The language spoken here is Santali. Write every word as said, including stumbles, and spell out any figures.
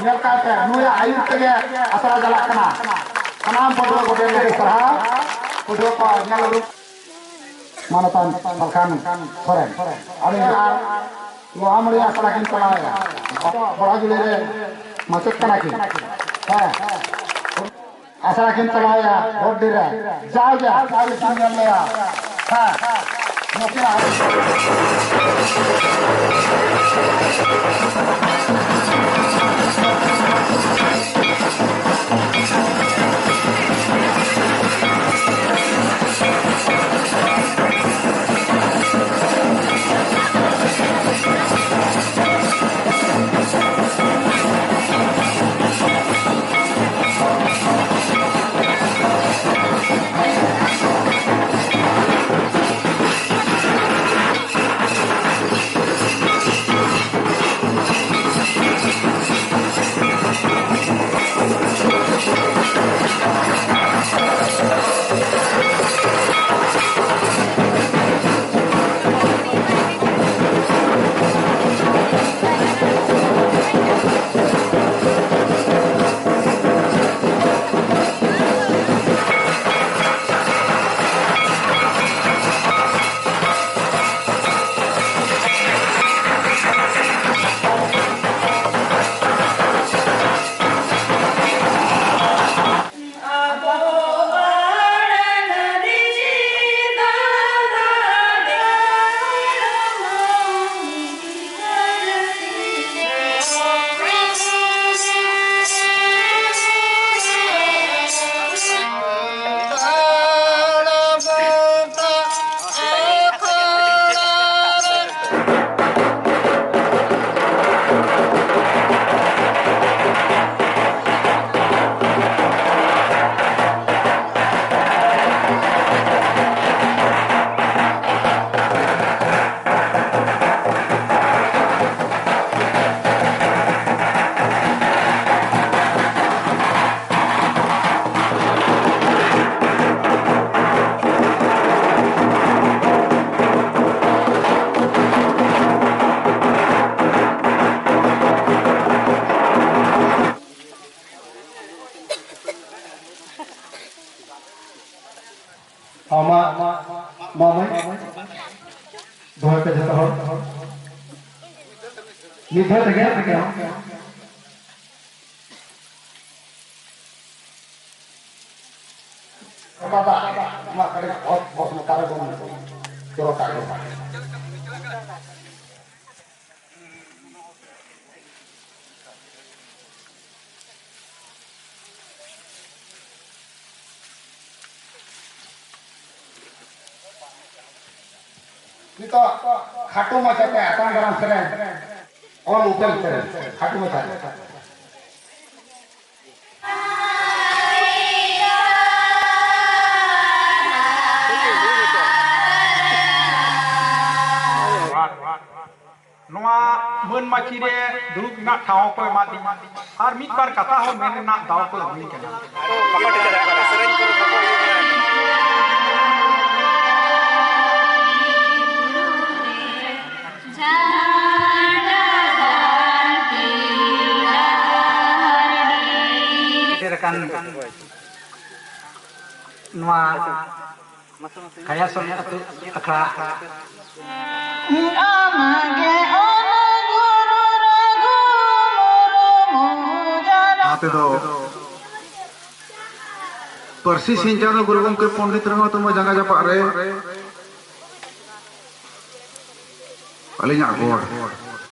ᱧᱮᱞ ᱠᱟᱜ ᱯᱮ, ᱱᱩᱭᱟᱜ ᱟᱹᱭᱩᱨ ᱛᱮᱜᱮ ᱟᱥᱲᱟ ᱪᱟᱞᱟᱜ ᱠᱟᱱᱟ᱾ ᱥᱟᱱᱟᱢ ᱯᱟᱹᱴᱷᱩᱣᱟᱹ ᱠᱚ ᱰᱷᱮᱨ ᱰᱷᱮᱨ ᱥᱟᱨᱦᱟᱣ᱾ ᱯᱟᱹᱴᱷᱩᱣᱟᱹ ᱠᱚ ᱧᱮᱞ ᱩᱰᱩᱠ᱾ ᱢᱟᱱᱚᱛᱟᱱ ᱥᱟᱞᱠᱷᱟᱱ ᱥᱚᱨᱮᱱ, ᱟᱹᱰᱤ ᱡᱚᱦᱟᱨ᱾ ᱞᱳᱦᱟᱢᱟᱹᱲᱤ ᱟᱥᱲᱟ ᱠᱤᱱ ᱪᱟᱞᱟᱣᱮᱫᱼᱟ᱾ ᱵᱚᱲᱟᱡᱩᱞᱤ ᱨᱮ ᱢᱟᱪᱮᱫ ᱠᱟᱱᱟ ᱠᱤᱱ᱾ ᱦᱮᱸ, ᱟᱥᱲᱟ ᱠᱤᱱ ᱪᱟᱞᱟᱣᱮᱫᱼᱟ ᱵᱷᱳᱴᱰᱤ ᱨᱮ᱾ ᱡᱟᱣᱜᱮ ᱟᱹᱣᱨᱤ ᱠᱤᱱ ᱧᱮᱞ ᱞᱮᱭᱟ᱾ ᱦᱮᱸ, ᱱᱩᱠᱤᱱᱟᱜ ᱟᱢᱟᱜ ᱢᱟᱢᱟᱭ ᱫᱚᱦᱚᱭ ᱯᱮ ᱡᱚᱛᱚ ᱦᱚᱲ᱾ ᱢᱤᱫ ᱫᱷᱟᱣ ᱛᱮᱜᱮ ᱟᱯᱮ ᱦᱚᱸ᱾ ᱵᱟᱵᱟ, ᱢᱟ ᱠᱟᱹᱴᱤᱡ ᱚᱛ ᱵᱚᱥ ᱢᱚᱛᱟ ᱨᱮ ᱵᱚᱱ ᱡᱚᱨᱚ ᱠᱟᱜ ᱜᱮ᱾ ᱱᱤᱛᱚᱜ ᱠᱷᱟᱴᱚ ᱢᱟᱪᱷᱟᱛᱮ ᱟᱛᱟᱝ ᱫᱟᱨᱟᱢ ᱥᱮᱨᱮᱧ, ᱚᱞ ᱩᱯᱮᱞ ᱥᱮᱨᱮᱧ, ᱠᱷᱟᱴᱚ ᱢᱟᱪᱷᱟᱛᱮ᱾ ᱱᱚᱣᱟ ᱢᱟᱹᱱ ᱢᱟᱹᱪᱤ ᱨᱮ ᱫᱩᱲᱩᱵ ᱨᱮᱱᱟᱜ ᱴᱷᱟᱶ ᱦᱚᱸᱠᱚ ᱮᱢᱟᱫᱤᱧᱟ ᱟᱨ ᱢᱤᱫ ᱵᱟᱨ ᱠᱟᱛᱷᱟ ᱦᱚᱸ ᱢᱮᱱ ᱨᱮᱱᱟᱜ ᱫᱟᱣ ᱠᱚ ᱮᱢᱟᱹᱧ ᱠᱟᱱᱟ᱾ ᱥᱮᱴᱮᱨ ᱟᱠᱟᱱ ᱱᱚᱣᱟ ᱠᱟᱭᱟ ᱥᱚᱨᱮᱱ ᱟᱹᱛᱩ ᱟᱠᱷᱲᱟ᱾ ᱚᱱᱟ ᱛᱮᱫᱚ ᱯᱟᱹᱨᱥᱤ ᱥᱤᱧ ᱪᱟᱸᱫᱚ ᱜᱩᱨᱩ ᱜᱚᱢᱠᱮ ᱯᱚᱱᱰᱤᱛ ᱨᱚᱜᱷᱩᱱᱟᱛᱷ ᱢᱩᱨᱢᱩ ᱡᱟᱸᱜᱟ ᱡᱟᱯᱟᱜ ᱨᱮ ᱟᱹᱞᱤᱧᱟᱜ ᱜᱚᱰ᱾